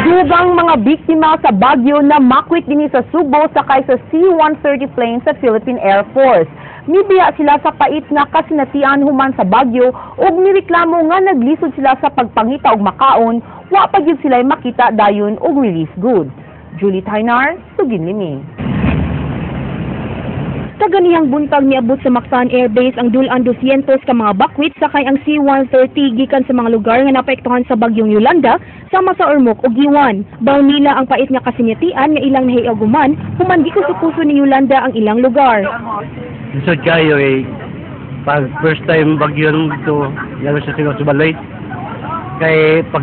Dugang mga biktima sa bagyo na makwit dinhi sa Sugbo sakay sa C-130 plane sa Philippine Air Force. Mibiya sila sa pait nga kasinatian human sa bagyo ug nireklamo nga naglisod sila sa pagpangita og makaon, wa pa gyud sila makita dayon og relief goods. Julie Taynar, Sugin Limi. Kaganihang buntag, niabot sa Mactan Air Base ang dul-an 200 ka mga bakwit sakay ang C-130 gikan sa mga lugar nga naapektuhan sa bagyong Yolanda sama sa Ormoc ug Guiuan. Baw nila ang pait nga kasinatian nga ilang nahiaguman human gikuso-kuso ni Yolanda ang ilang lugar. Lisod kayo eh. Pag first time bagyo dito, yan sa Sigaw Baloy. Kay pag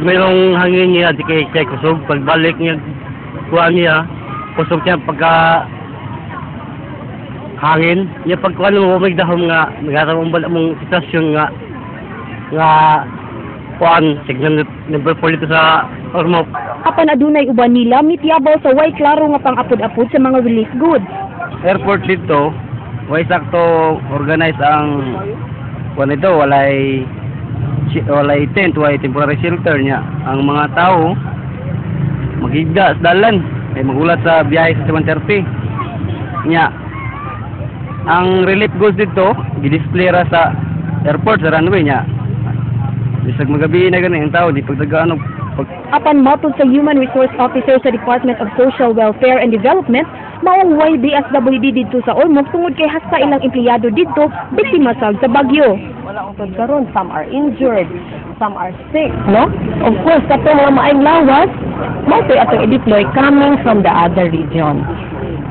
mayroong hangin niya, di kay kay kusog. Pagbalik niya, kuha niya, kusog niya pagka hangin. Niya pag kuha mo, may dahom nga, nagkaroon bala mong sitwasyon nga, nga kuan, signal number 4 dito sa Ormoc. Apan adunay uban nila mitiyabaw sa way klaro nga pang-apod-apod sa mga relief goods. Airport dito, way sakto organize ang kuan ito, walay tent, walay temporary shelter niya. Ang mga tao magigda sa dalan, ay magulat sa biyahe sa 7:30. Niya, ang relief goods dito, gidisplay ra sa airport, sa runway niya. Bisag magabi na gani ang tao, di pagtagaan og pag Apan matod sa Human Resource Officer sa Department of Social Welfare and Development, maong way DSWD didto sa Ormoc tungod kay hasta ilang empleyado didto biktima sad sa bagyo. Tungod karon, some are injured, some are sick, no? Of course, katong mga maayong lawas, mao to'y atong i-deploy coming from the other region.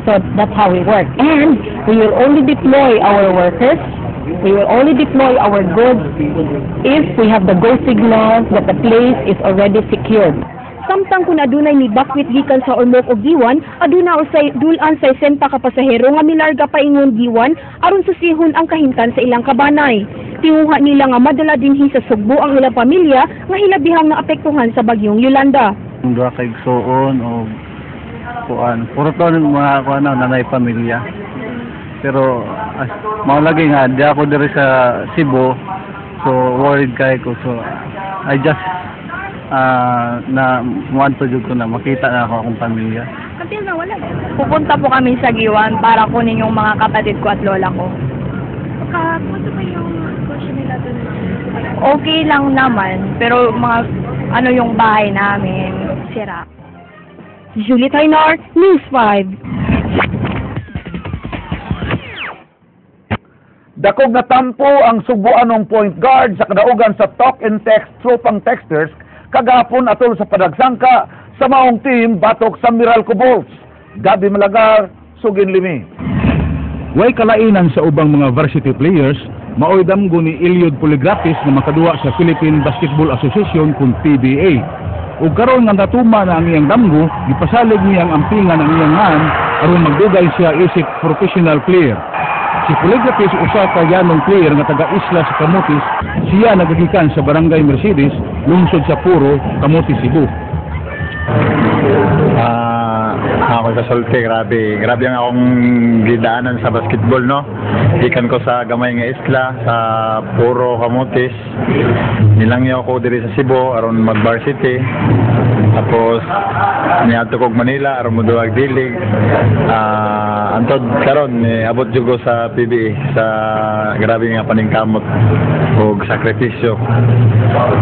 So that's how we work. And we will only deploy our workers, we will only deploy our goods if we have the go signal that the place is already secured. Samtang kung adunay mibakwit gikan sa Ormoc o Guiuan, aduna usay dul-an 60 ka pasahero nga milarga paingon Guiuan aron susihon ang kahimtan sa ilang kabanay. Tinguha nila nga madala dinhi sa Sugbo ang ilang pamilya nga hilabihang naapektuhan sa bagyong Yolanda. Duha kay igsuon o kuan. Puro to mga kuan na nanay pamilya. Pero as, mao lagi nga di ako diri sa Cebu, so worried kay ko, so I just na want to jud ko na makita na ako akong pamilya. Until na wala. Pupunta po kami sa Guiuan para kunin yung mga kapatid ko at lola ko. Kamusta ba yung sitwasyon nila doon? Okay lang naman, pero mga ano yung bahay namin, sira. Julie Taynar, News 5. Dakog na tampo ang Sugboanong point guard sa kadaugan sa Talk and Text Tropang Texters kagahapon atol sa padagsangka sa maong team batok sa Meralco Bolts. Gabi Malagar, Sugin Limi. Way kalainan sa ubang mga varsity players, maoy damgo ni Eliud Poligrates nga makaduwa sa Philippine Basketball Association kun PBA. Ug karon nga natuma na ang iyang damgo, gipasalig niyang ampingan ang iyang ngan aron magdugay siya isip professional player. Si Poligrates, usa ka yanong player nga taga Isla sa Camotes, siya nagagikan sa Barangay Mercedes, lungsod sa Puro, Camotes, Cebu. Ako sa sulti, grabe. Grabe ang akong gidaanan sa basketball, no? Gikan ko sa gamay nga isla, sa Puro, Camotes. Nilangyaw ko diri sa Cebu aron mag-varsity. Tapos niadto kog Manila aron moduwag D-League. Antod karon niabot jud ko sa PBA sa grabe nga paningkamot ug sakripisyo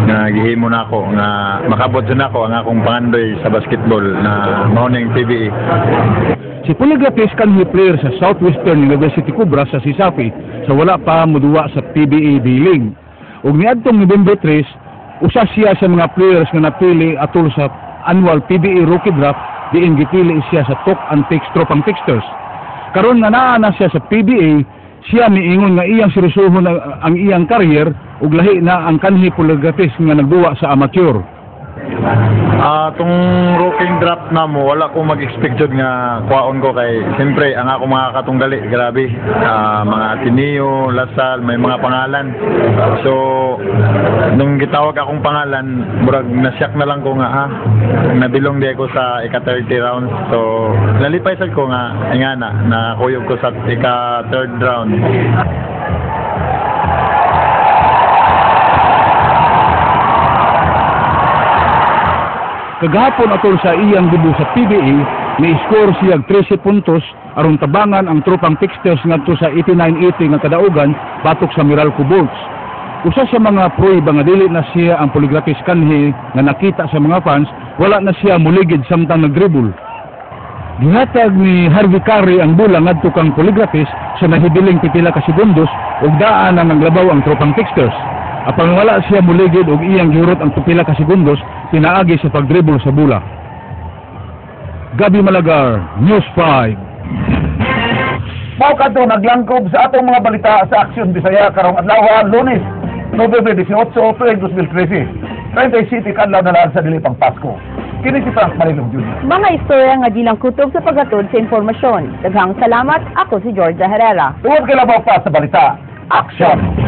nga gihimo nako nga makabot jud nako ang akong pangandoy sa basketball na mao ning PBA. Si Poligrates kanhi player sa Southwestern University Cobra sa CESAFI sa wala pa moduwa sa PBA D-League. Ug niadtong November 3, usa siya sa mga players nga napili atol sa annual PBA Rookie Draft diin gipili siya sa Talk and Text Tropang Texters. Karon nga naa na siya sa PBA, siya miingon nga iyang seryosohon ang iyang career ug lahi na ang kanhi Poligrates nga nagduwa sa amateur. Tong rookie draft na mo, wala ko mag-expect jud nga kuhaon ko kay siyempre ang ako mga katunggali, grabe. Mga Ateneo, La Salle, may mga pangalan. So nung gitawag akong pangalan, murag nasyak na lang ko nga ha. Nabilong di ako sa ika 30 rounds. So nalipay sad ko nga ingana na kuyog ko sa ika third round. Kagahapon atol sa iyang debut sa PBA, ni-score siya 13 puntos aron tabangan ang Tropang Texters ngadto sa 89-80 nga kadaugan batok sa Meralco Bolts. Usa sa mga prueba nga dili na siya ang Poligrates kanhi nga nakita sa mga fans, wala na siya muligid samtang nagdribble. Gihatag ni Harvey Carey ang bola ngadto kang Poligrates sa nahibiling pipila ka segundos ug daan ang naglabaw ang Tropang Texters. Apan wala siya muligid ug iyang gihurot ang pipila ka segundos pinaagi sa pagdribble sa bola. Gabi Malagar, News 5. Mao kadto naglangkob sa atong mga balita sa Aksyon Bisaya karong adlaw, Lunes, Nobyembre 18, tuig 2013. 37 kadlaw na lang sa dili pang Pasko. Kini si Frank Marilong Jr. Mga istorya nga di lang kutob sa paghatod sa informasyon. Daghang salamat. Ako si Georgia Herrera. Tungod kay labaw pa sa balita, action!